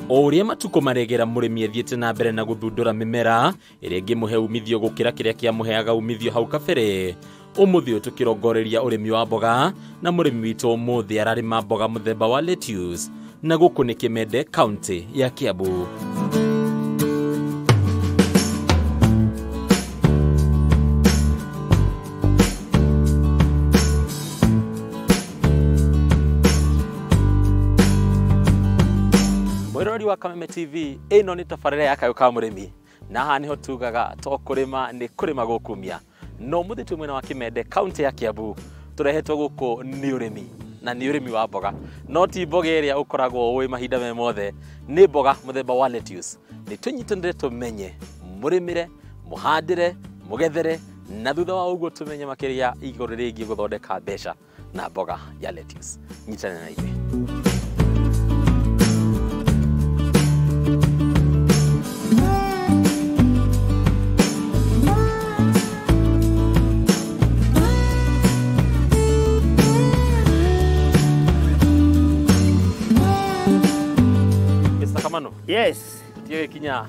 O ũrĩa matukũ maregera mũrĩmi athiĩte na mbere na gũthundũra mĩmera ĩrĩa ĩngĩmũhe umithio gũkĩra kĩrĩa kĩamũheaga umithio hau kabere. Ũmũthĩ ũyũ tũkĩrongoreria ũrĩmi wa mboga na mũrĩmi witũ ũmũthĩ ararĩma mboga mũthemba wa lettuce na gũkũ nĩ Kimende kaunti ya Kiambu. Mwĩroreri wa Kameme TV, ĩno nĩ tabarĩra ya Kayũ ka Mũrĩmi na haha nĩho tugaga to kũrĩma nĩ kũrĩma gũkumia. No mũthĩ twĩ mwena wa Kimende kaunti ya Kiambu, tũrehetwo gũkũ nĩ ũrĩmi na nĩ ũrĩmi wa mboga, no ti mboga ĩrĩa ũkoragwo ũĩ mahinda me mothe, nĩ mboga mũthemba wa lettuce. Nĩ tũnyitanĩre tũmenye mũrĩmĩre, mũhandĩre, mũgethere na thutha wa ũguo tũmenye makĩria igũrũ rĩgiĩ gũthondeka mbeca na mboga ya lettuce. Nyitanĩra na ithuĩ. Mr. Kamano. Yes. Tutiege kinya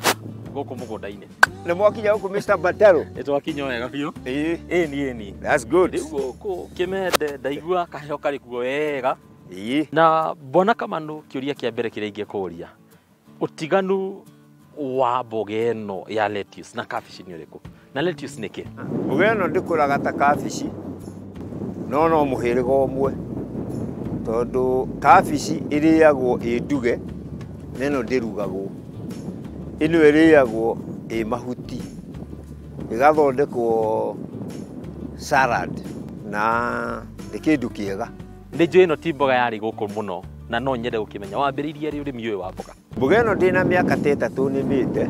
gũkũ mũgũnda-inĩ. Nĩ mwakinya gũkũ, Mr. Bataro? Nĩ twakinya wega biũ. Ĩĩ. Ĩni ĩni. That's good. Rĩu gũkũ Kimende ndaigua kaheho karĩ kuo wega. Ĩĩ. Na Bwana Kamano, kĩũria kĩa mbere kĩrĩa ingĩkũria, ũtiganu wa mboga ĩno ya lettuce na kabici nĩ ũrĩkũ? Na lettuce nĩ kĩ? Mboga ĩno ndĩkũraga ta kabici, no no mũhĩrĩga ũmwe. Tondũ kabici ĩrĩagwo ĩ nduge, na ĩno ndĩrugagwo. Ĩno ĩrĩagwo ĩ mahuti, ĩgathondekwo salad na nĩ kĩndũ kĩega. Nĩ njũĩ ĩno ti mboga yarĩ gũkũ mũno na no nyende gũkĩmenya wambĩrĩirie rĩ ũrĩmi ũyũ wa mboga? Mboga ĩno ndĩna mĩaka ta 3 nĩmĩte,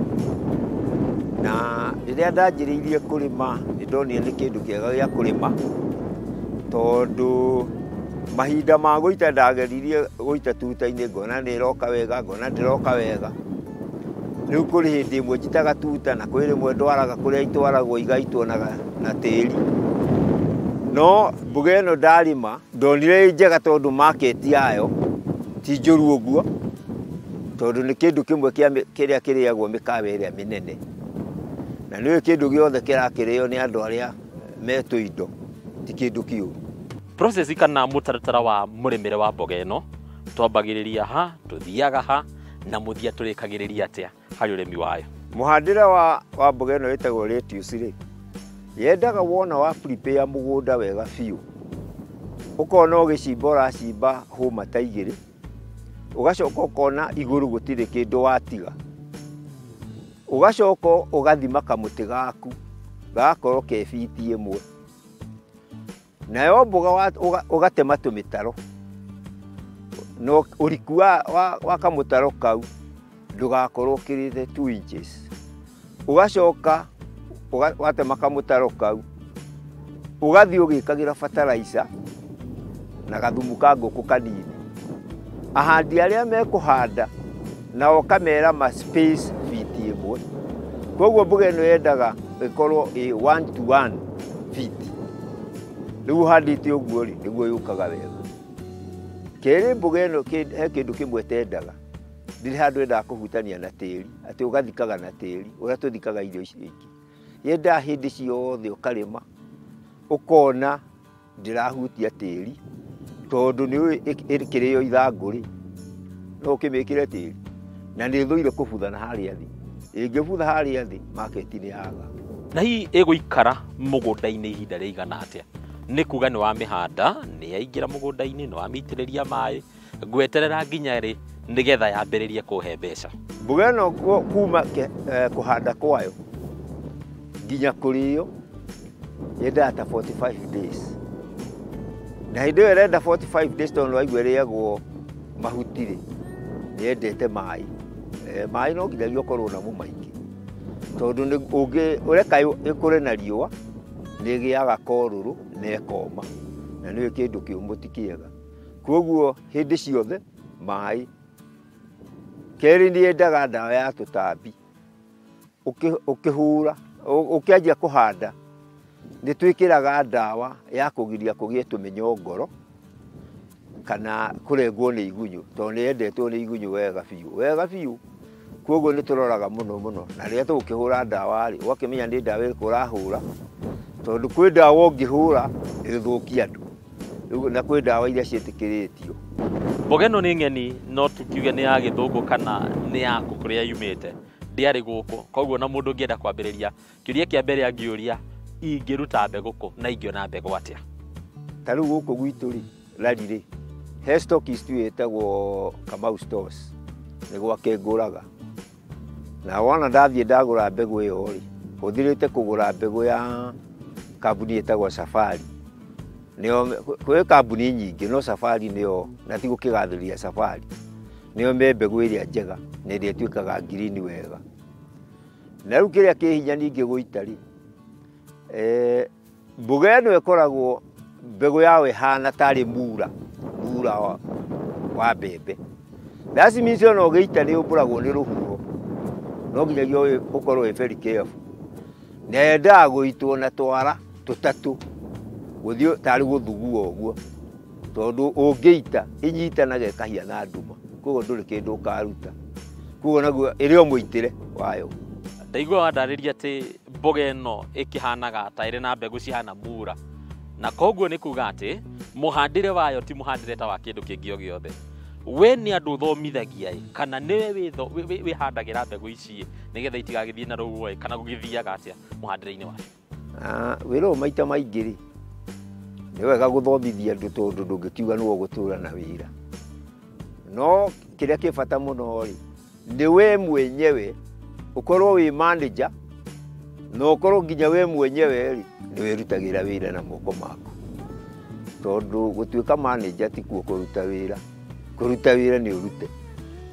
na rĩrĩa ndanjĩrĩirie kũrĩma nĩ ndonire nĩ kĩndũ kĩega gĩa kũrĩma, tondũ mahinda ma gũita ndageririe gũita tuta-inĩ ngona nĩ ĩroka wega, ngona ndĩroka wega. Rĩu kũrĩ hĩndĩ ĩmwe njitaga tuta na kwĩ rĩmwe ndwaraga kũrĩa itwaragwo igaitwo na tĩri. No mboga ĩno ndarĩma ndonire ĩ njega tondũ market yayo ti njũru ũguo, tondũ nĩ kĩndũ kĩmwe kĩrĩa kĩrĩagwo mĩkawa ĩrĩa mĩnene. Na nĩũĩ kĩndũ gĩothe kĩrakĩrĩo nĩ andũ arĩa me tũindo ti kĩndũ kĩũru. Process kana mũtaratara wa mũrĩmĩre wa mboga ĩno, twambagĩrĩria ha, tũthiaga ha, na mũthia tũrĩkagĩrĩria atĩa harĩ ũrĩmi wayo? Mũhandĩre wa mboga ĩno ĩtagwo lettuce rĩ, yendaga wona wa prepare mũgũnda wega biũ. Ũkona ũgĩcimba ũracimba hũma ta igĩrĩ, ũgacoka ũkona igũrũ gũtirĩ kĩndũ watiga. Ũgacoka ũgathima kamũtĩ gaku, gagakorwo ke biti 1. Nayo mboga ũgatema tũmĩtaro. No ũriku wa kamũtaro kau ndũgakorwo ũkĩrĩte 2 inches. Ũgacoka watema kamũtaro kau, ũgathiĩ ũgĩkagĩra fertilizer na gathumu ka ngũkũ kanini. Ahandi arĩa mekũhanda nao ũkamera ma space feet 1. Koguo mboga ĩno yendaga ĩkorwo ĩ 1 to 1 feet. Rĩu ũhandĩte ũguo rĩ, nĩguo yũkaga wega. Kerĩ, mboga ĩno he kĩndũ kĩmwe ĩtendaga. Ndirĩ handũ yendaga kũhutania na tĩri, atĩ ũgathikaga na tĩri, ũrĩa tũthikaga irio icio ingĩ. Yendaga hĩndĩ ciothe ũkarĩma, ũkona ndĩrahutia tĩri, tondũ nĩũĩ ĩkĩrĩo ithangũ rĩ, no ũkĩmĩkĩre tĩri. Na nĩ ĩthũire kũbutha na harĩa thĩ. Ĩngĩbutha harĩa thĩ, market nĩ yaga. Na hihi ĩgũikara mũgũnda-inĩ ihinda rĩigana atĩa? Nĩ kuga nĩ wamĩhanda, nĩ yaingĩra mũgũnda-inĩ, nĩ wamĩitĩrĩria maĩ, ngweterera nginya rĩ nĩgetha yambĩrĩrie kũhe mbeca? Mboga ĩno kuma kũhanda kwayo nginya kũrĩo yendaga ta 45 days. Na hĩndĩ ĩyo ĩrenda 45 days tondũ waigua ĩrĩagwo mahuti rĩ, nĩ yendete maĩ. Maĩ no nginyagia ũkorwo namo maingĩ, tondũ ũreka ĩkũre na riũa nĩ ĩgĩaga korũrũ na ĩkoma, na nĩũĩ kĩndũ kĩũmũ ti kĩega. Koguo hĩndĩ ciothe maĩ. Kerĩ, nĩ yendaga ndawa ya tũtambi. Ũkĩhura, ũkĩanjia kũhanda, nĩ twĩkĩraga ndawa ya kũgiria kũgĩe tũmĩnyongoro. Kana kũrengwo nĩ igunyũ, tondũ nĩ yendetwo nĩ igunyũ wega biũ wega biũ. Koguo nĩ tũroraga mũno mũno, na rĩrĩa tũgũkĩhũra ndawa rĩ, ũgakĩmenya nĩ ndawa ĩrĩkũ ũrahũra, tondũ kwĩ ndawa ũngĩhũra ĩgĩthũkie andũ, rĩu na kwĩ ndawa iria ciĩtĩkĩrĩtio. Mboga ĩno nĩ ng'eni, no tũkiuge nĩ ya gĩthũngũ kana nĩ ya kũ kũrĩa yumĩte, ndĩarĩ gũkũ. Koguo na mũndũ ũngĩenda kwambĩrĩria, kĩũria kĩa mbere angĩũria, ingĩruta mbegũ kũ na ingĩona mbegũ atĩa? Ta rĩu gũkũ gwitũ rĩ, Lari rĩ, he stockist ĩtagwo Kamau Stores, nĩ gwake ngũraga. Na wona ndathiĩ ndagũra mbegũ ĩyo rĩ, hũthĩrĩte kũgũra mbegũ ya kambuni ĩtagwo Safari. Nĩo kwĩ kambuni nyingĩ, no Safari nĩyo, na ti gũkĩgathĩrĩria Safari, nĩyo me mbegũ ĩrĩa njega na ĩrĩa ĩtuĩkaga ngirini wega. Na rĩu kĩrĩa kĩ hinya ningĩ gũita rĩ, mboga ĩno ĩkoragwo mbegũ yayo ĩhana tarĩ mura, mura wa mbembe. That means ona ũgĩita nĩ ũmbũragwo nĩ rũhuho, no nginyagia ũkorwo wĩ very careful. Na yendaga gũitwo na twara tũtatũ, gũthiĩ tarĩ gũthugua ũguo, tondũ ũngĩita ĩnyitanaga ĩkahiana nduma, koguo ndũrĩ kĩndũ ũkaruta. Koguo naguo ĩrĩ o mũitĩre wayo. Ndaigua wandarĩria atĩ mboga ĩno ĩkĩhanaga ta ĩrĩ na mbegũ cihana mura, na koguo nĩ kuga atĩ mũhandĩre wayo ti mũhandĩre ta wa kĩndũ kĩngĩ o gĩothe. We nĩ andũ ũthomithagia ĩ, kana nĩwe wĩhandagĩra mbegũ ici ĩ, nĩgetha itigagĩthiĩ na rũhuho ĩ, kana gũgĩthiaga atĩa mũhandĩre-inĩ wacio? Wĩra ũyũ maita maingĩ rĩ, nĩ wega gũthomithia andũ, tondũ ndũngĩkiuga nĩwe ũgũtũra na wĩra. No kĩrĩa kĩ bata mũno rĩ, nĩ we mwenyewe ũkorwo wĩ manager, na ũkorwo nginya we mwenyewe rĩ, nĩ wĩrutagĩra wĩra na moko maku. Tondũ gũtuĩka manager ti kuo kũruta wĩra, kũruta wĩra nĩ ũrute,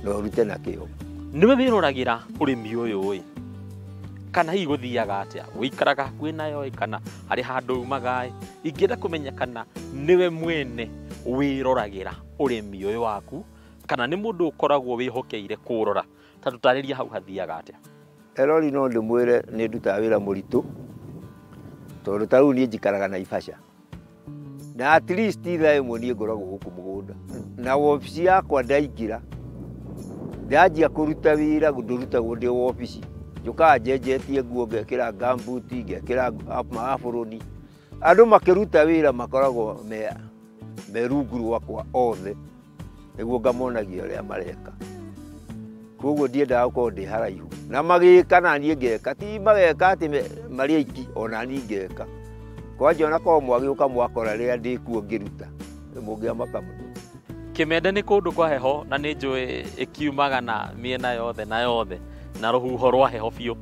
na ũrute na kĩo. Nĩwe wĩroragĩra ũrĩmi ũyũ ĩ, kana hihi gũthiaga atĩa? Ũikaraga hakuhĩ nayo ĩ, kana harĩ handũ umaga ĩ? Ingĩenda kũmenya kana nĩwe mwene wĩroragĩra ũrĩmi ũyũ waku, kana nĩ mũndũ ũkoragwo wĩhokeire kũũrora. Ta tũtarĩrie hau hathiaga atĩa? Erori no ndĩmwĩre nĩ ndutaga wĩra mũritũ, tondũ ta rĩu niĩ njikaraga Naivasha, na at least thaa ĩmwe niĩ ngoragwo gũkũ mũgũnda. Na wabici yakwa ndaingĩra, ndanjia kũruta wĩra, ndũrutagwo ndĩ wabici. Njũkaga njenjetie nguo, ngekĩra ngambuti, ngekĩra maabũrũni. Andũ makĩruta wĩra makoragwo me rungu rwakwa othe, nĩguo ngamonagia ũrĩa mareka. Koguo ndiendaga gũkorwo ndĩ haraihu, na magĩka na niĩ ngeka, ti mageka atĩ marĩ aiki, ona niĩ ngeka. Kwanja ona korwo mwagĩũka mwakora rĩrĩa ndĩ kuo ngĩruta, mũngĩamaka mũno. Kĩmende nĩ kũndũ kwa heho, na nĩ njũĩ ĩkiumaga na mĩena yothe na yothe, na rũhuho rwa heho biũ.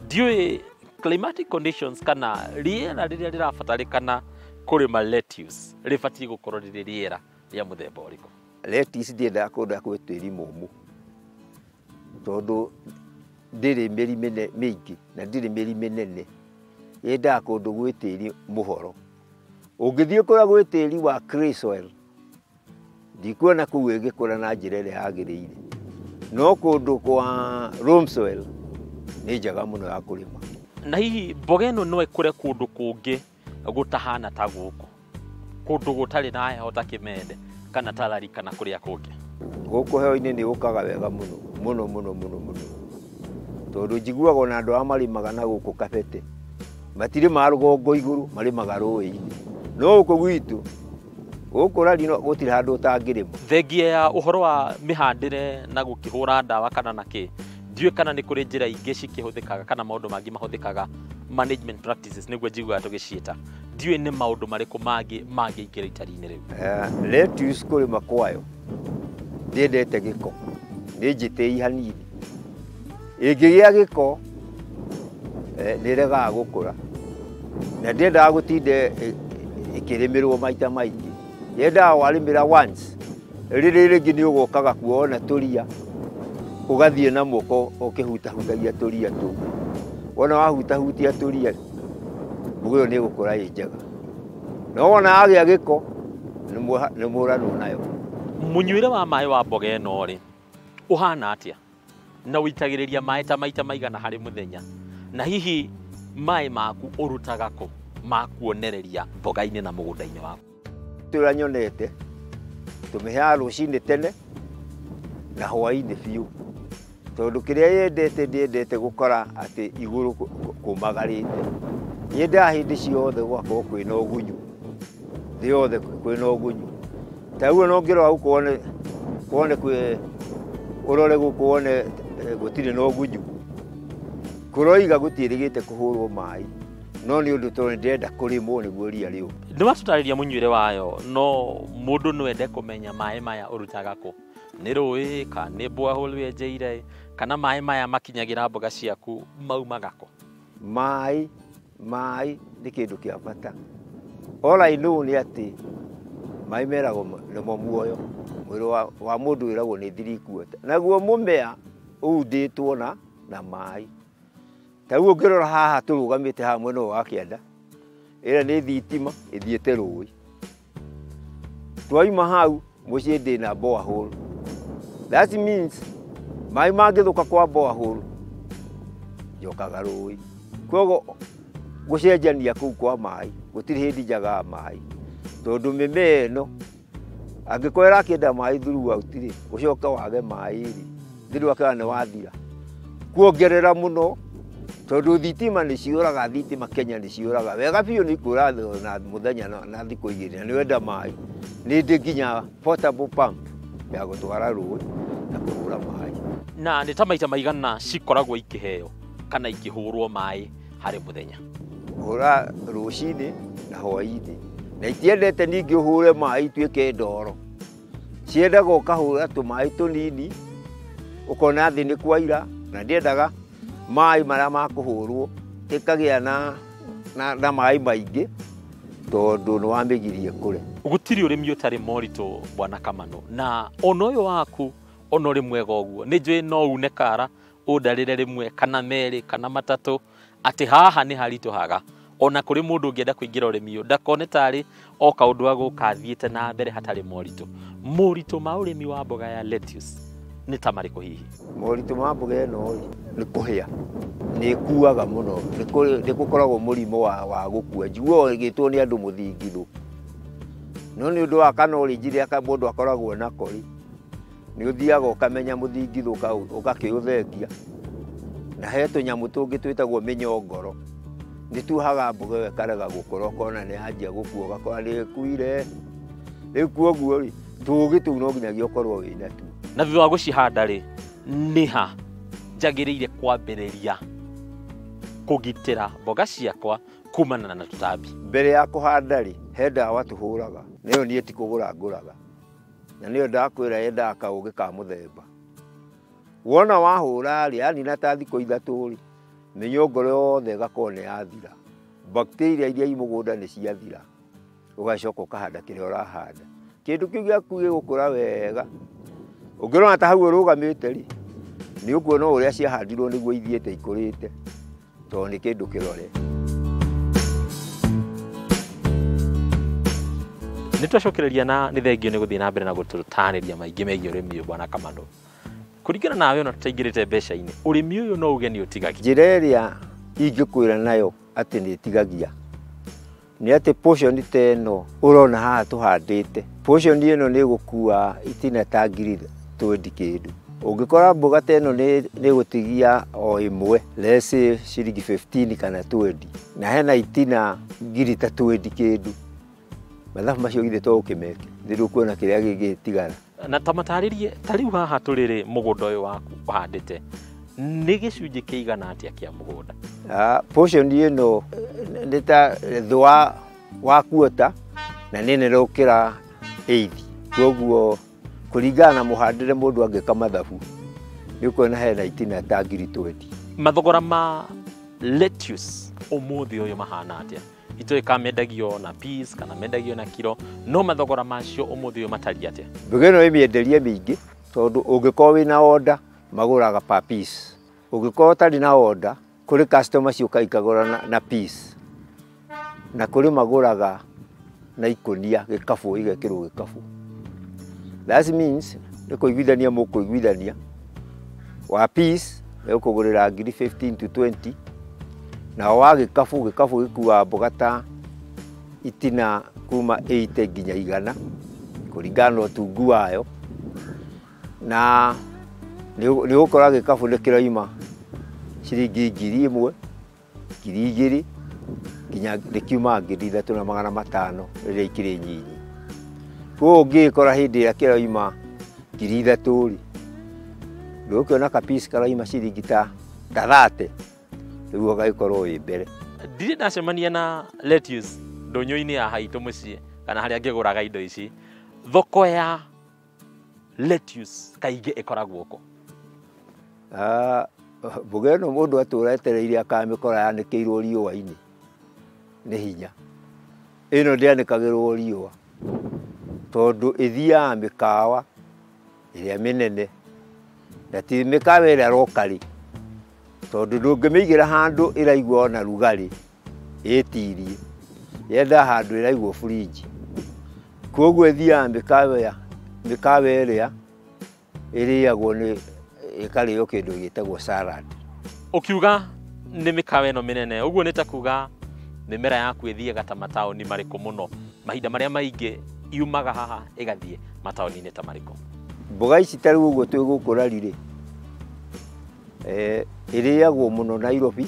Ndiũĩ climatic conditions kana rĩera rĩrĩa rĩrabatarĩkana kũrĩma lettuce rĩbatiĩ gũkorwo rĩrĩ rĩera rĩa mũthemba ũrĩkũ? Lettuce ndĩendaga kũndũ kwĩ tĩri mũmũ, tondũ ndĩrĩ mĩri mĩingĩ na ndĩrĩ mĩri mĩnene. Yendaga kũndũ gwĩ tĩri mũhoro. Ũngĩthiĩ kũrĩa gwĩ tĩri wa clay soil, ndikuona kũu ĩgĩkũra na njĩra ĩrĩa yagĩrĩire. No kũndũ kwa loam soil nĩ njega mũno ya kũrĩma. Na hihi mboga ĩno no ĩkũre kũndũ kũngĩ gũtahana ta gũkũ, kũndũ gũtarĩ na heho ta Kĩmende kana ta Lari kana kũrĩa kũngĩ? Gũkũ heho-inĩ nĩ ũkaga wega mũno mũno mũno mũno mũno, tondũ njiguaga ona andũ arĩa marĩmaga na gũkũ Kabete matirĩmaga rũgongo igũrũ, marĩmaga rũĩ-inĩ. No gũkũ gwitũ, gũkũ Lari no gũtirĩ handũ ũtangĩrĩma. Thengia ya ũhoro wa mĩhandĩre na gũkĩhũra ndawa kana na kĩ, ndiũĩ kana nĩ kũrĩ njĩra ingĩ cikĩhũthĩkaga kana maũndũ mangĩ mahũthĩkaga, management practices nĩguo njiguaga tũgĩciĩta. Ndiũĩ nĩ maũndũ marĩkũ mangĩ mangĩingĩra itari-inĩ rĩu. Lettuce kũrĩma kwayo ndĩendete gĩko, nĩ njĩtĩi hanini. Ĩngĩgĩa gĩko, nĩ ĩregaga gũkũra, na ndĩendaga gũtinda ĩkĩrĩmĩrwo maita maingĩ. Yendaga warĩmĩra once, rĩrĩ rĩngĩ nĩ ũgokaga kuona tũria, ũgathiĩ na moko ũkĩhutahutagia tũria tũu. Wona wahutahutia tũria, mboga ĩyo nĩ ĩgũkũra ĩ njega. No wona yagĩa gĩko, nĩ mũranwo nayo. Mũnyuĩre wa maĩ wa mboga ĩno rĩ, ũhana atĩa? Na ũitagĩrĩria maĩ ta maita maigana harĩ mũthenya? Na hihi maĩ maku ũrutaga kũ ma kuonereria mboga-inĩ na mũgũnda-inĩ waku? Ũrĩa nyonete, Tũmĩheaga rũcinĩ tene na hwaĩ-inĩ biũ, tondũ kĩrĩa yendete ndĩendete gũkora atĩ igũrũ kũmagarĩte. Yendaga hĩndĩ ciothe gũgakorwo kwĩna ũgunyu, thĩ yothe kwĩna ũgunyu. Ta rĩu ona ũngĩrora gũkũ wone kwĩ ũrore gũkũ wone gũtirĩ na ũgunyu, kũroiga gũtiĩrĩgĩte kũhũrwo maĩ, no nĩ ũndũ tondũ ndĩrenda kũrĩmwo nĩguo ria rĩũme. Nĩ watũtarĩria mũnyuĩre wayo, no mũndũ no ende kũmenya maĩ maya ũrutaga kũ? Nĩ rũĩ kana nĩ borehole wenjeire, kana maĩ maya makinyagĩra mboga ciaku maumaga kũ? Maĩ nĩ kĩndũ kĩa bata. All I know nĩ atĩ maĩ meragwo nĩmo muoyo. Mwĩrĩ wa mũndũ wĩragwo nĩ 3/4. Naguo mũmea ũundĩtwo na maĩ. Ta rĩu ũngĩrora haha tũrũgamĩte haha mwena ũyũ wa kĩanda, ĩrĩa nĩ thitima ĩthiĩte rũĩ. Twauma hau mũciĩ ndĩna borehole. That means maĩ mangĩthũka kwa borehole njokaga rũĩ. Koguo gũcenjania kũu kwa maĩ gũtirĩ hĩndĩ njagaga maĩ, tondũ mĩmea ĩno angĩkorwo ĩrakĩenda maĩ throughout rĩ, ũcoke wage maĩ rĩ, thĩ ndwakĩona nĩ wathira. Kuongerera mũno tondũ thitima nĩ ciũraga, thitima Kenya nĩ ciũraga wega biũ, nĩ ikũra na mũthenya na thikũ igĩrĩ, na nĩ wenda maĩ. Nĩ ndĩ nginya portable pump ya gũtwara rũĩ na kũhũra maĩ. Na nĩ ta maita maigana cikoragwo ikĩheo kana ikĩhũrwo maĩ harĩ mũthenya? Hũra rũcinĩ na hwaĩ-inĩ, na itiendete ningĩ ũhũre maĩ ituĩke ndoro. Ciendaga ũkahũra tũmaĩ tũnini, ũkona thĩ nĩ kwaira, na ndiendaga maĩ marĩa makũhũrwo ĩkagĩa na maĩ maingĩ, tondũ nĩ wamĩgirie kũre. Gũtirĩ ũrĩmi ũtarĩ moritũ bwana Kamanũ, na ona ũyũ waku ona ũrĩ mwega ũguo, nĩ njũĩ no une kara ũndarĩre rĩmwe kana merĩ kana matatũ atĩ haha nĩ haritũhaga. Ona kũrĩ mũndũ ũngĩenda kũingĩra ũrĩmi ũyũ ndakone tarĩ o kaũndũ ga gũka athiĩte na mbere hatarĩ moritũ. Moritũ ma ũrĩmi wa mboga ya lettuce nĩ ta marĩkũ hihi? Moritũ ma mboga ĩno rĩ, nĩ kũhĩa, nĩ ĩkuaga mũno, nĩ gũkoragwo mũrimũ wa gũkua. Njiguaga ĩgĩtwo nĩ andũ mũthingithũ, no nĩ ũndũ wa knowledge ĩrĩa mũndũ akoragwo nako rĩ, nĩ ũthiaga ũkamenya mũthingithũ ũgakĩũthengia. Na he tũnyamũ tũngĩ twĩtagwo mĩnyongoro, nĩ tuohaga mboga ĩyo ĩkarega gũkũra, ũkona nĩ yanjia gũkua, ũgakora nĩ ĩkuire. Rĩu koguo rĩ, tũũgĩ tũu no nginyagia ũkorwo wĩ natuo. Na thutha wa gũcihanda rĩ, nĩ ha njagĩrĩire kwambĩrĩria kũgitĩra mboga ciakwa kumana na tũtambi? Mbere ya kũhanda rĩ, he ndawa tũhũraga, nĩyo niĩ ti kũgũra ngũraga, na nĩyo ndakwĩra yendaga kaũgĩ ka mũthemba. Wona wahũra rĩ, yanina ta thikũ 3 rĩ, mĩnyongoro yothe ĩgakorwo nĩ yathira, bacteria iria i mũgũnda nĩ ciathira, ũgacoka ũkahanda kĩrĩa ũrahanda. Kĩndũ kĩu gĩaku gĩgũkũra wega. Ũngĩrora ta hau ũrũgamĩte rĩ, nĩ ũkuona ũrĩa ciahandirwo nĩguo ithiĩte ikũrĩte, tondũ nĩ kĩndũ kĩrore. Nĩ twacokereria na nĩ thengio nĩ gũthiĩ na mbere na gũtũtarĩria maingĩ megiĩ ũrĩmi ũyũ bwana Kamanũ. Kũringana nawe ona tũtaingĩrĩte mbeca-inĩ, ũrĩmi ũyũ no uge nĩ ũtigagia? Njĩra ĩrĩa ingĩkwĩra nayo atĩ nĩ ĩtigagia nĩ atĩ portion ta ĩno ũrona haha tũhandĩte, portion ĩno nĩ ĩgũkua itina ta ngiri 20 kĩndũ. Ũngĩkora mboga ta ĩno nĩ ĩgũtigia o ĩmwe, let's say ciringi 15 kana 20, na hena itina ngiri ta 20 kĩndũ, mathabu macio githĩ to ũkĩmeke, nĩ ndũkuona kĩrĩa gĩgĩtigara. Na ta matarĩrie, ta rĩu haha tũrĩ rĩ, mũgũnda ũyũ waku ũhandĩte nĩ gĩcunjĩ kĩigana atĩa kĩa mũgũnda? Portion ĩno nĩ ta thĩ wa quarter, na nĩ nene gũkĩra eighth. Koguo kũringana na mũhandĩre mũndũ angĩka mathabu, nĩ ũkuona hena itina ta ngiri 20. Mathogora ma lettuce ũmũthĩ ũyũ mahana atĩa? Itoĩ kana mendagio na piece kana mendagio na kiro, no mathogora macio ũmũthĩ ũyũ matariĩ atĩa? Mboga ĩno ĩ mĩenderie mĩingĩ, tondũ ũngĩkorwo wĩna order magũraga per piece. Ũngĩkorwo ũtarĩ na order, kũrĩ customer ciũkaga ikagũra na piece, na kũrĩ magũraga na ikũnia gĩkabũ, igekĩrwo gĩkabũ. That means nĩ kũiguithania mũkũiguithania, wa piece ũkũgũrĩra ngiri 15 to 20, na wa gĩkabũ, gĩkabũ gĩkuaga mboga ta itina kuma 80 nginya 100 Kũringana na ũtungu wayo. Na nĩ ũgũkora gĩkabũ nĩ kĩroima ciringi 1,000, 2,000 nginya nĩ kiumaga 3,500 rĩrĩa ikĩrĩ nyinyi. Koguo ũngĩgĩkora hĩndĩ ĩrĩa kĩroima 3,000 rĩ, ndũgũkĩona kapici karoima ciringi ta 30, rĩu ũgagĩkorwo wĩ mbere. Ndirĩ ndacemania na lettuce ndũnyũ-inĩ ya haitũ mũciĩ kana harĩa ngĩgũraga indo ici. Thoko ya lettuce kaingĩ ĩkoragwo kũ? Mboga ĩno mũndũ atũra etereire akamĩkora yanĩkĩirwo riũa-inĩ nĩ hinya. Ĩno ndĩanĩkagĩrwo riũa tondũ ĩthiaga mĩkawa ĩrĩa mĩnene na ti mĩkawa ĩrĩa locally, tondũ ndũngĩmĩigĩra handũ ĩraigua ona rugarĩ ĩtirie, yendaga handũ ĩraigwo fridge. Koguo ĩthiaga mĩkawa ĩrĩa ĩrĩagwo nĩ ĩkarĩo kĩndũ gĩtagwo salad. Ũkiuga nĩ mĩkawa ĩno mĩnene, ũguo nĩ ta kuga mĩmera yaku ĩthiaga ta mataũni marĩkũ mũno? Mahinda marĩa maingĩ yumaga haha ĩgathiĩ mataũni-inĩ ta marĩkũ? Mboga ici ta rĩu ũguo twĩ gũkũ Rari rĩ, ĩrĩagwo mũno Nairobi,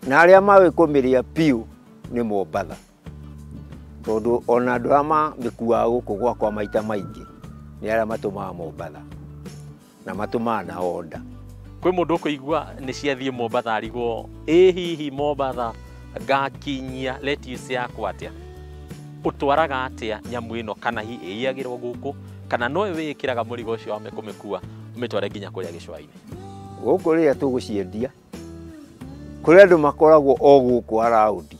na arĩa maũĩ kũmĩrĩa piũ nĩ Mombatha, tondũ ona andũ arĩa mamĩkuaga gũkũ gwakwa maita maingĩ nĩ arĩa matũmaga Mombatha na matũmaga na order. Kwĩ mũndũ ũkũigua nĩ ciathiĩ Mombatha arigwo, ĩ hihi Mombatha ngakinyia lettuce yakwa atĩa? Ũtwaraga atĩa nyamũ ĩno, kana hihi ĩiyagĩrwo gũkũ, kana nowe wĩĩkĩraga mũrigo ũcio wa kũmĩkua ũmĩtware nginya kũrĩa gĩcũa-inĩ? Gũkũ rĩrĩa tũgũciendia, kũrĩ andũ makoragwo o gũkũ around,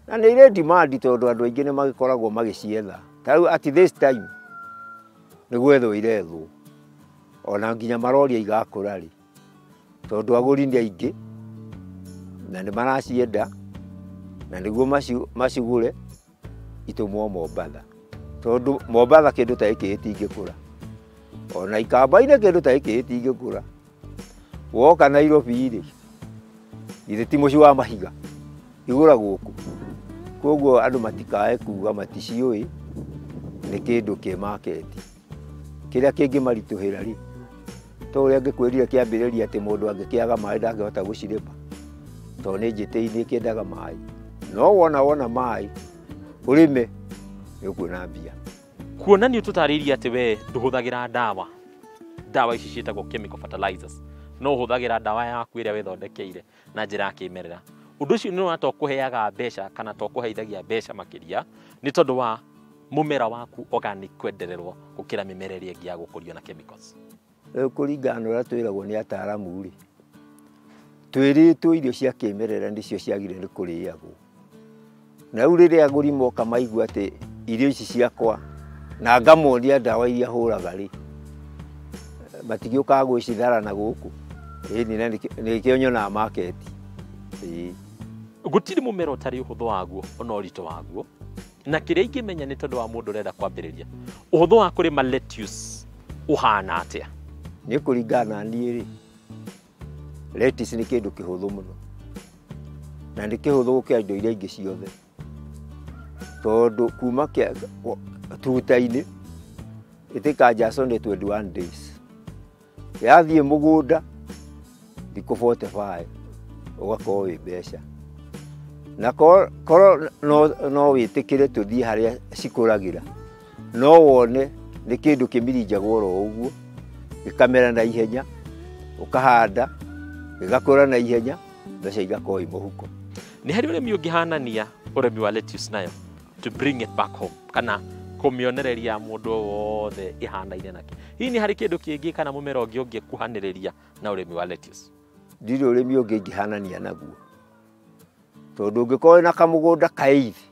na nĩ irĩ demand tondũ andũ aingĩ nĩ magĩkoragwo magĩcietha. Ta rĩu at this time nĩ gwethwo irethwo, ona nginya maroria igakũra rĩ, tondũ agũri nĩ aingĩ na nĩ maracienda, na nĩguo macigũre itũmwo Mombatha, tondũ Mombatha kĩndũ ta gĩkĩ gĩtingĩkũra, ona Ikamba-inĩ kĩndũ ta gĩkĩ gĩtingĩkũra. Woka Nairobi rĩ, githĩ ti mũciĩ wa mahiga, igũragwo kũ? Koguo andũ matikae kuga maticiũĩ nĩ kĩndũ kĩ market. Kĩrĩa kĩngĩmaritũhĩra rĩ, to ũrĩa ngĩkwĩrire kĩambĩrĩria atĩ mũndũ angĩkĩaga maĩ ndangĩhota gũcirĩma, tondũ nĩ njĩtĩ-inĩ ĩkĩendaga maĩ. No wona wona maĩ ũrĩme nĩ ũkuona mbia. Kuona nĩ ũtũtarĩirie atĩ we ndũhũthagĩra ndawa, ndawa ici ciĩtagwo chemical fertilizers, no ũhũthagĩra ndawa yaku ĩrĩa wĩthondekeire na njĩra ya kĩmerera. Ũndũ ũcio nĩ ũrona to kũheaga mbeca kana to kũheithagia mbeca makĩria nĩ tondũ wa mũmera waku organic kwendererwo gũkĩra mĩmera ĩrĩa ĩngĩ ya gũkũrio na chemicals. Rĩu kũringana na ũrĩa twĩragwo nĩ ataaramu rĩ, twĩrĩtwo irio cia kĩmerera nĩcio ciagĩrĩire nĩ kũrĩagwo. Na rĩu rĩrĩa agũri moka maigua atĩ irio ici ciakwa na ngamonia ndawa iria hũraga rĩ, matigĩũkaga gwĩcithara na gũkũ. Ĩni, na nĩkĩo nyonaga market. Ĩĩ. Gũtirĩ mũmera ũtarĩ ũhũthũ waguo ona ũritũ waguo, na kĩrĩa ingĩmenya nĩ tondũ wa mũndũ ũrenda kwambĩrĩria, ũhũthũ wa kũrĩma lettuce ũhana atĩa? Nĩ kũringana na niĩ rĩ, lettuce nĩ kĩndũ kĩhũthũ mũno, na nĩ kĩhũthũ gũkĩra indo iria ingĩ ciothe, tondũ kuma tuta-inĩ ĩtĩkaga just only 21 days, yathiĩ mũgũnda thikũ 45 ũgakorwo wĩ mbeca. Na korwo no wĩtĩkĩre tũthiĩ harĩa cikũragĩra, no wone nĩ kĩndũ kĩmirinjagwo oro ũguo, gĩkamera na ihenya, ũkahanda gĩgakũra na ihenya, mbeca igakorwo i mũhuko. Nĩ harĩ ũrĩmi ũngĩhanania ũrĩmi wa lettuce nayo to bring it back home, kana kũmĩonereria mũndũ wothe ĩhanaine nake? Hihi nĩ harĩ kĩndũ kĩngĩ kana mũmera ũngĩ ũngĩkuhanĩrĩria na ũrĩmi wa lettuce? Ndirĩ ũrĩmi ũngĩ ingĩhanania naguo, tondũ ũngĩkorwo wĩna kamũgũnda kaeithi,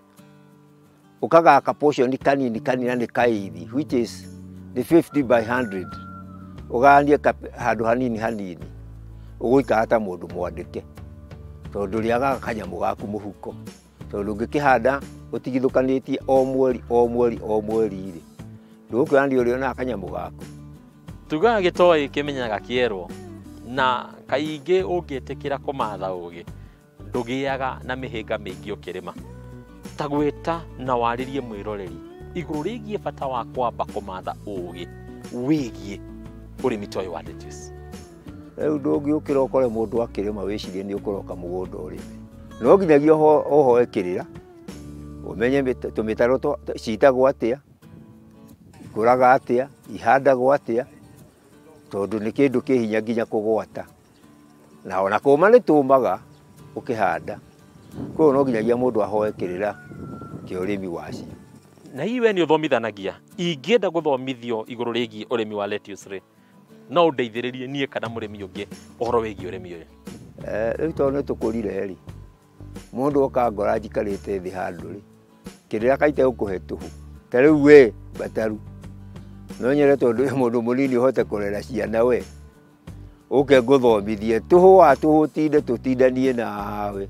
ũkagaka portion kanini kanini na nĩ kaeithi, which is the 50 by 100, ũgayanie handũ hanini hanini, ũgũikara ta mũndũ mwandĩke, tondũ ũrĩagaga kanyamũ gaku mũhuko. Tondũ ũngĩkĩhanda ũtigithũkanĩtie o mweri o mweri o mweri rĩ, ndũgũkĩona nĩ ũrĩonaga kanyamũ gaku. Tugaga gĩtoĩ kĩmenyaga kĩerwo, na kaingĩ ũngĩtĩkĩra kũmatha ũgĩ ndũgĩaga na mĩhĩnga mĩingĩ ũkĩrĩma. Ta gwĩta na warĩrie mwĩroreri Igũrũ rĩgiĩ bata wa kwamba kũmatha ũgĩ wĩgiĩ ũrĩmi ta ũyũ wa lettuce. Rĩu ndũngĩũkĩra ũkore mũndũ akĩrĩma wĩcirie nĩ ũkũroka mũgũnda ũrĩme. No nginyagia ũhoe kĩrĩra, ũmenye tũmĩtaro citagwo atĩa, ikũraga atĩa, ihandagwo atĩa, tondũ nĩ kĩndũ kĩ hinya nginya kũgwata. Na ona kũma nĩ tũmaga ũkĩhanda. Koguo no nginyagia mũndũ ahoe kĩrĩra kĩa ũrĩmi wacio. Na hihi we nĩ ũthomithanagia? Ingĩenda gũthomithio igũrũ rĩgiĩ ũrĩmi wa lettuce rĩ, no ũndeithĩrĩrie niĩ kana mũrĩmi ũngĩ ũhoro wĩgiĩ ũrĩmi ũyũ? Rĩu tondũ nĩ tũkũrire rĩ, mũndũ oka ngora njikarĩte thĩ handũ rĩ, kĩrĩra kaite gũkũhe tũhũ. Ta rĩu we Bataru, no nyende tondũ wĩ mũndũ mũnini ũhote kũrera ciana we, ũke ngũthomithie tũhũ wa tũhũ tinde tũtindanie nawe,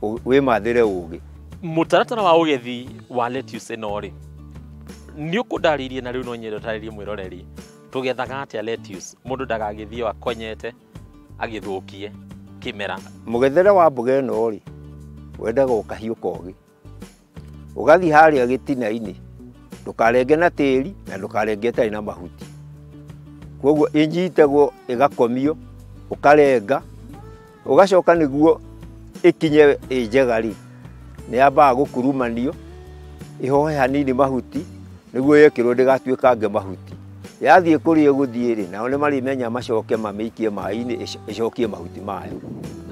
wĩmathĩre ũgĩ. Mũtaratara wa ũgethi wa lettuce ĩno rĩ, nĩ ũkũndarĩirie na rĩu no nyende ũtarĩrie mwĩroreri, tũgethaga atĩa lettuce mũndũ ndagagĩthiĩ akonyete agĩthũkie kĩmera? Mũgethere wa mboga ĩno rĩ, wendaga ũkahiũ kogĩ, ũgathiĩ harĩa gĩtina-inĩ, ndũkarenge na tĩri na ndũkarenge ĩtarĩ na mahuti. Koguo ĩnyitagwo ĩgakomio, ũkarenga, ũgacoka nĩguo ĩkinye ĩ njega rĩ, nĩ yambaga gũkurumanio, ĩhohe hanini mahuti, nĩguo yekĩrwo ndĩgatuĩkange mahuti. Yathiĩ kũrĩa ĩgũthiĩ rĩ, nao nĩ marĩmenya macoke mamĩikie maĩ-inĩ ĩcokie mahuti mayo.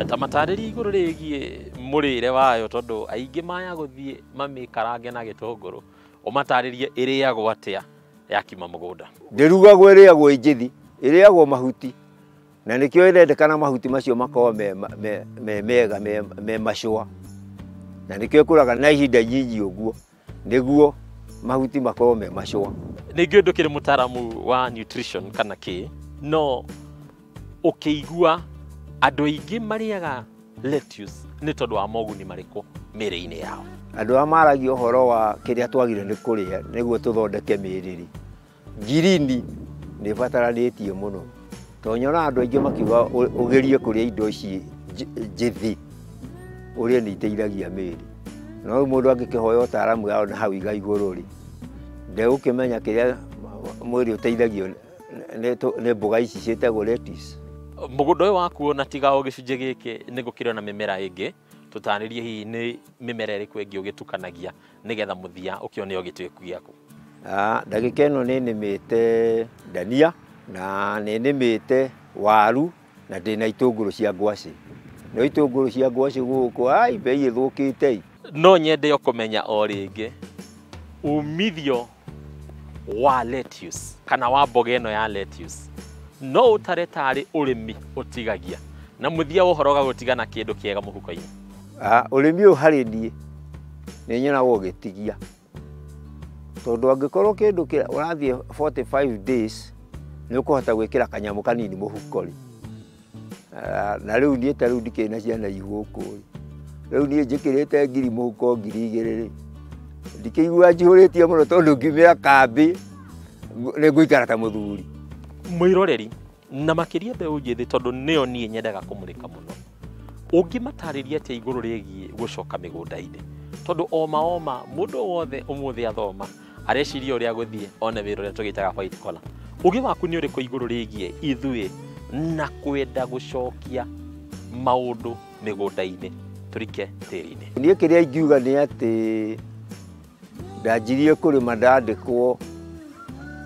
Ta matarĩrie igũrũ rĩgiĩ mũrĩre wayo, tondũ aingĩ maya gũthiĩ mamĩkarange na gĩtũngũrũ, ũmatarĩrie ĩrĩagwo atĩa yakiuma mũgũnda? Ndĩrugagwo, ĩrĩagwo ĩ njĩthi, ĩrĩagwo mahuti, na nĩkĩo ĩrendekana mahuti macio makorwo me mega, me macũa, na nĩkĩo ĩkũraga na ihinda inyinyi ũguo, nĩguo mahuti makorwo me macũa. Ningĩ ndũkĩrĩ mũtaaramu wa nutrition kana kĩ, no ũkĩigua andũ aingĩ marĩaga lettuce nĩ tondũ wa moguni marĩkũ mĩĩrĩ-inĩ yao? Andũ arĩa maragia ũhoro wa kĩrĩa twagĩrĩirwo nĩ kũrĩa nĩguo tũthondeke mĩĩrĩ rĩ, ngirini nĩ ĩbataranĩtie mũno. Tondũ nyonaga andũ aingĩ makiuga ũgerie kũrĩa indo ici njĩthĩ, ũrĩe nĩ iteithagia mĩĩrĩ. No rĩu mũndũ angĩkĩhoya ũtaaramu yao na hau iga igũrũ rĩ, ndegũkĩmenya kĩrĩa mwĩrĩ ũteithagio nĩ mboga ici ciĩtagwo lettuce. Mũgũnda ũyũ waku ona tiga o gĩcunjĩ gĩkĩ nĩ gũkĩrĩ na mĩmera ĩngĩ, tũtarĩrie hihi nĩ mĩmera ĩrĩkũ ĩngĩ ũgĩtukanagia nĩgetha mũthia ũkĩone o gĩtuĩku gĩaku? Ndagĩka ĩno nĩ nĩmĩte ndania na nĩ nĩmĩte waru na ndĩna itũngũrũ cia ngwacĩ. No itũngũrũ cia ngwacĩ gũkũ, ai, mbei ĩthũkĩte. No nyende o kũmenya o rĩngĩ umithio wa lettuce kana wa mboga ĩno ya lettuce no ũtare tarĩ ũrĩmi ũtigagia na mũthia wa ũhoro ũgagũtiga na kĩndũ kĩega mũhuko-inĩ? Ũrĩmi ũyũ harĩ niĩ nĩ nyonaga ũgĩtigia, tondũ angĩkorwo kĩndũ kĩrĩa ũrathiĩ 45 days nĩ ũkũhota gwĩkĩra kanyamũ kanini mũhuko rĩ. Na rĩu niĩ ta rĩu ndikĩrĩ na ciana igũkũ rĩ, rĩu niĩ njĩkĩrĩte ngiri mũhuko ngiri igĩrĩ rĩ, ndikĩigua njihũrĩtie mũno tondũ ngiumĩra kambĩ nĩ ngũikara ta mũthuri. Mwĩroreri na makĩria mbeũ njĩthĩ, tondũ nĩo niĩ nyendaga kũmũrĩka mũno, ũngĩmatarĩria atĩa igũrũ rĩgiĩ gũcoka mĩgũnda-inĩ? Tondũ oma oma mũndũ wothe ũmũthĩ athoma areciria ũrĩa gũthiĩ one wĩra ũrĩa tũgĩtaga white collar. Ũgĩ waku nĩ ũrĩkũ igũrũ rĩgiĩ ithuĩ na kwenda gũcokia maũndũ mĩgũnda-inĩ tũrike tĩri-inĩ? Niĩ kĩrĩa ingiuga nĩ atĩ ndanjirie kũrĩma ndandĩkwo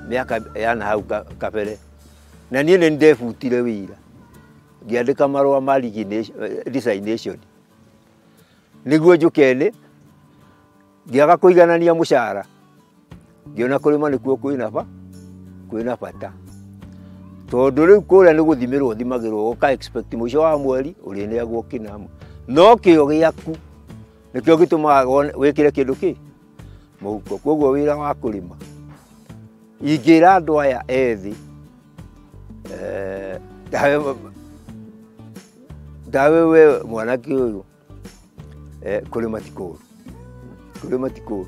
mĩaka ya na hau kabere, na niĩ nĩ ndebutire wĩra, ngĩandĩka marũa ma resignation nĩguo njũke nĩ ngĩaga kũiganania mũcara, ngĩona kũrĩma nĩkuo kwĩna bata, tondũ rĩu kũrĩa nĩ gũthimĩrwo thimagĩrwo, ũka expect mũico wa mweri ũrĩneagwo kĩna, no kĩo gĩaku nĩkĩo gĩtũmaga wĩkĩre kĩndũ kĩ mũhuko. Koguo wĩra wa kũrĩma ingĩra andũ aya ethĩ, tawe we mwanake ũyũ, kũrĩma ti kũũru, kũrĩma ti kũũru.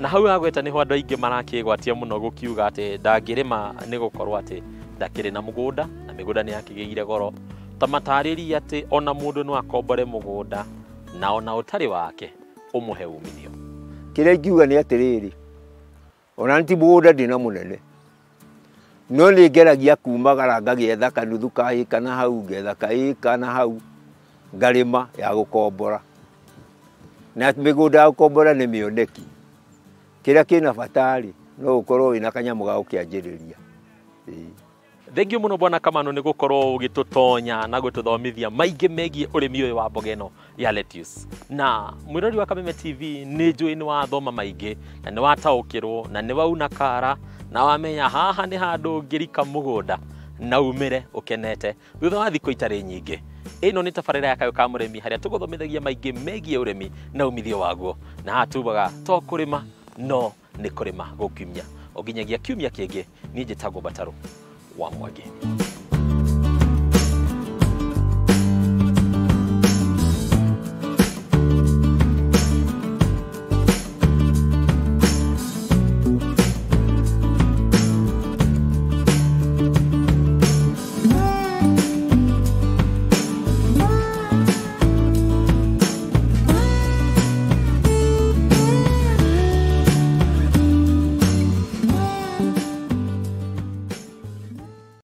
Na hau agweta nĩho andũ aingĩ marakĩgwatia mũno gũkiuga atĩ ndangĩrĩma nĩ gũkorwo atĩ ndakĩrĩ na mũgũnda na mĩgũnda nĩ yakĩgĩire goro. Ta matarĩrie atĩ ona mũndũ no akombore mũgũnda na ona ũtarĩ wake ũmũhe umithio. Kĩrĩa ingiuga nĩ atĩrĩrĩ, Ona ti mũgũnda ndĩna mũnene, no nĩ ngeragia kumagara ngagĩetha kanuthu ka ĩka na hau, ngetha ka ĩka na hau, ngarĩma ya gũkombora. Na mĩgũnda ya gũkombora nĩ mĩoneki. Kĩrĩa kĩna bata rĩ, no ũkorwo wĩna kanyamũ ga gũkĩanjĩrĩria. Thengiũ mũno Bwana Kamano nĩ gũkorwo ũgĩtũtonya na gũtũthomithia maingĩ megiĩ ũrĩmi ũyũ wa mboga ĩno ya lettuce. Na mwĩrori wa Kameme TV nĩ njũĩ nĩ wathoma maingĩ na nĩ wataũkĩrwo na nĩ wauna kara na wamenya haha nĩ handũ ũngĩrika mũgũnda na umĩre ũkenete thutha wa thikũ itarĩ nyingĩ. Ĩno nĩ tabarĩra ya Kayũ ka Mũrĩmi harĩa tũgũthomithagia maingĩ megiĩ ũrĩmi na umithio waguo. Na haha tugaga to kũrĩma no nĩ kũrĩma gũkiumia. O nginyagia kiumia kĩngĩ, niĩ njĩtagwo Mbatarũ wa Mwangi.